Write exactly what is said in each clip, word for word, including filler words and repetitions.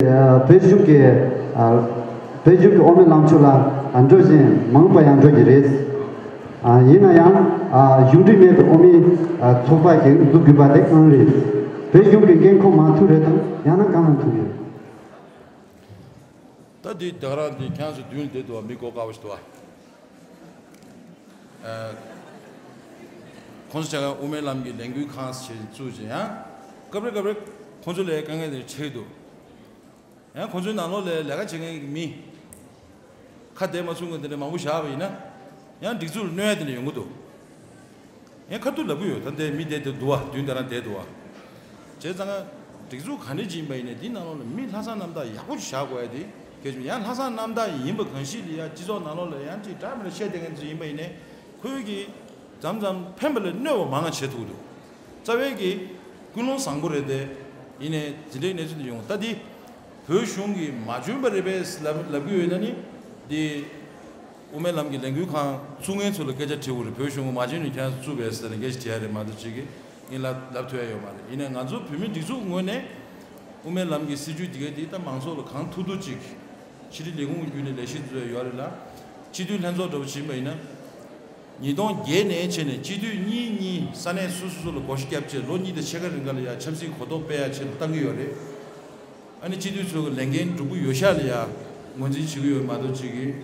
བོད་གཞུང་གི་ཨ། བོད་གཞུང་གི་དབུ་མའི་ལམ་ཕྱོགས་ལ་ཨ། འགྲོ་བཞིན་མ་འོངས་པ་ཡང་འགྲོ་གི་རེད། ཨ། ཡིན་ན་ཡང་ཨ། གཞུང་འབྲེལ་མེད་པའི་དབུ་མའི་ཨ། ཚོགས་པ་ཞིག་འཛུགས་དགོས་པ་དེ་ཨང་རེད། བོད་གཞུང་གི་འགན་ཁུར་མ་ཐུབ་རེད་དམ། ཡང་ན་གང་ལ་ཐུག་ཡོད། ད་འདི་ད་ག་རང་འདི་ཁྱེད་ཚོ་མདུན་ལ་བསྡད་འདུག་བ། མི་གོ་དཀའ་བ་ཞིག་འདུག་བ། ཨ། ཁོང་ཚོ་ཆ་ག་དབུ་མའི་ལམ་གྱི་ལས་འགུལ་ཁང་ཞིག་བཙུགས་ཅིང་ཡང་། སྐབས་རེ་སྐབས་རེ་ཁོང་ཚོ་ལ་དཀའ་ངལ་དེ་འཕྲད་འདུག། ཡང་ཁོང་ཚོའི་ནང་ལོགས་ལ་ལས་ཀ་བྱེད་མཁན་གྱི་མི། ཁ་བདེ་མ་ཚུགས་མཁན་དེ་འདྲ་མང་པོ་བཞག་པ་ཡིན་ན། ཡང་སྒྲིག་འཛུགས་ལ་གནོད་ཡ་དེ་འདྲ་ཡོང་གི་འདུག། ངས་ཁ་ཐུག་ལབ་ཀྱི་ཡོད། ད་ལྟའི་མི་དེ་དེ་འདུག་བ། མདུན་དེ་རང་བསྡད་འདུག་བ། བྱས་ཙང་ང་སྒྲིག་འཛུགས་ག་འདྲ་ཅིག་ཡིན་པ་ཡིན་ནའི་འདིའི་ནང་ལོགས་ལ་མི་ལྷག་བསམ་རྣམ་དག་ཡག་པོ་ཞིག་བཞག་དགོས་ཡ་དེ་གལ་ཆེན་པོ། ཡང་ལྷག་བསམ་རྣམ་དག་ཡིན་པ་གང་ཞིག་ལ་ཡ་སྤྱི་ཚོགས་ནང་ལོགས་ལ་ཡང་ཅིག་འདྲ་མི་འདྲ་བཤད་བསྡད་མཁན་ཚོ་ཡིན་པ་ཡིན་ནའི་ཁོས་ཀྱིས་མཚམས་མཚམས་ཕན་པ་ལས་གནོད་པ་མང་ང་བྱེད་ཐུབ་ཀྱི་འདུག། རྩ་བའི་གི་ཀུན་སློང་བཟང་པོ་རེད་དེ། ཡིན་ནའི་འདི་འདྲའི་གནས་ཚུལ་འདི་ཡོང་། ད་འདི་བོད་གཞུང་གིས་མ་འཇོན་པ་རེད་པས་ལབ་ལབ་ཀྱི་ཡོད་ན་ནི། འདི་དབུ་མའི་ལམ་གྱི་ལས་འགུལ་ཁང་བཙུགས་མཁན་ཚོ་ལ་སྐད་ཆ་དྲི་དགོས་རེད། བོད་གཞུང་གིས་མ་འཇོན་ནས་ཁྱེད་རང་ཚོ་བཙུགས་པས་ཟེར་ནས་སྐད་ཆ་དྲི་ཡ་རེད་མ་གཏོགས་ཅིག་གིས་ངས་ལབ་ལབ་ཐུབ་ཡ་ཡོད་མ་རེད། ཡིན་ནའི་ང་ཚོ་བོད་མིའི་སྒྲིག་འཛུགས་ངོས་ནས་དབུ་མའི་ལམ་གྱི་སྲིད་བྱུས་འདི་ག་འདི་ད་མང་ཚོགས་ལ་གང་ཐུབ་ཐུབ་ཅིག་ཕྱི་དྲིལ་ལས་ཁུངས་བརྒྱུད་ནས་ལས་གཞི་བཟོས་ཡོད་རེད་ལ། སྤྱི་འཐུས་ལྷན་ཚོགས་འདྲ་པོ་ཕྱིན་པ་ཡིན་ན། ཉིས་སྟོང་བརྒྱད་ནས་བྱས་ནས་སྤྱི་འཐུས་གཉིས་གཉིས་ས་གནས་སོ་སོ་སོ་ལ་བགོ་བཤའ་བརྒྱབ་བྱས་ལོ་གཉིས་དང་ཕྱེད་ཀ་རིང་ག་ལ་ཡ་ཆབ་སྲིད་གོ་རྟོགས་སྤེལ་ཡ་ཆེད་དུ་བཏང་གི་ཡོད་རེད། ཨ་ནི་སྤྱི་འཐུས་ཚོ་གི་ལས་འགན་སྒྲུབ་ཀྱི་ཡོད་ཤག་ལ་ཡ་ངོས་འཛིན་བྱེད་ཀྱི་ཡོད་མ་གཏོགས་ཅིག་གིས།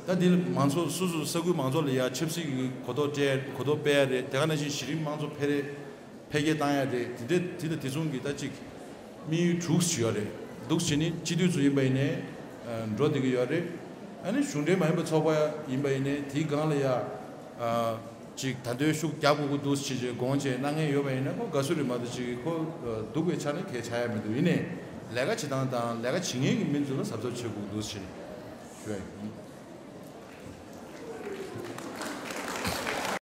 ད་འདི་ལ་མང་ཚོགས་སོ་སོ་ས་ཁུལ་མང་ཚོགས་ལ་ཡ་ཆབ་སྲིད་ཀྱི་གོ་རྟོགས་སྤྲད་གོ་རྟོགས་སྤེལ་ཡ་རེད། དེ་ག་ནང་བཞིན་གཞི་རིམ་དམངས་གཙོ་འཕེལ་རེས་འཕེལ་རྒྱས་བཏང་ཡ་རེད། དེ་འདྲ་དེ་དང་དེ་མཚུངས་ཀྱི་ད་ཅིག་དམིགས་ཡུལ་དྲུག་ཅིག་ཡོད་རེད། འདུག་བྱས་ནི་སྤྱི་འཐུས་ཚོ་ཡིན་པ་ཡིན་ནའི་འགྲོ་བསྡད་ཀྱི་ཡོད་རེད། ཨ་ནི་གཞུང་འབྲེལ་མ་ཡིན་པའི་ཚོགས་པ་ཡིན་པ་ཡིན་ནའི་དེའི་སྒང་ལ་ཡ། ཅིག་ད་དུང་ཤུགས་རྒྱག་དགོས་ཀྱི་འདུག་ཅེས་ཅིག་དགོངས་བཅས་གནང་མཁན་ཡོད་པ་ཡིན་ན་ཁོ་དགའ་བསུ་རེད་མ་གཏོགས་ཅིག་ཁོ་སྡུག་པའི་ཆ་ནས་གལ་ཆགས་ཡ་མི་འདུག། ཡིན་ནའི་ལས་ཀ་བྱེད་སྟངས་དང་ལས་ཀ་བྱེད་མཁན་གྱི་མི་ཚོ་ལ་གཟབ་གཟབ་བྱེད་དགོས་ཀྱི་འདུག་ཅེས་ཞུ་ཡ་ཡིན།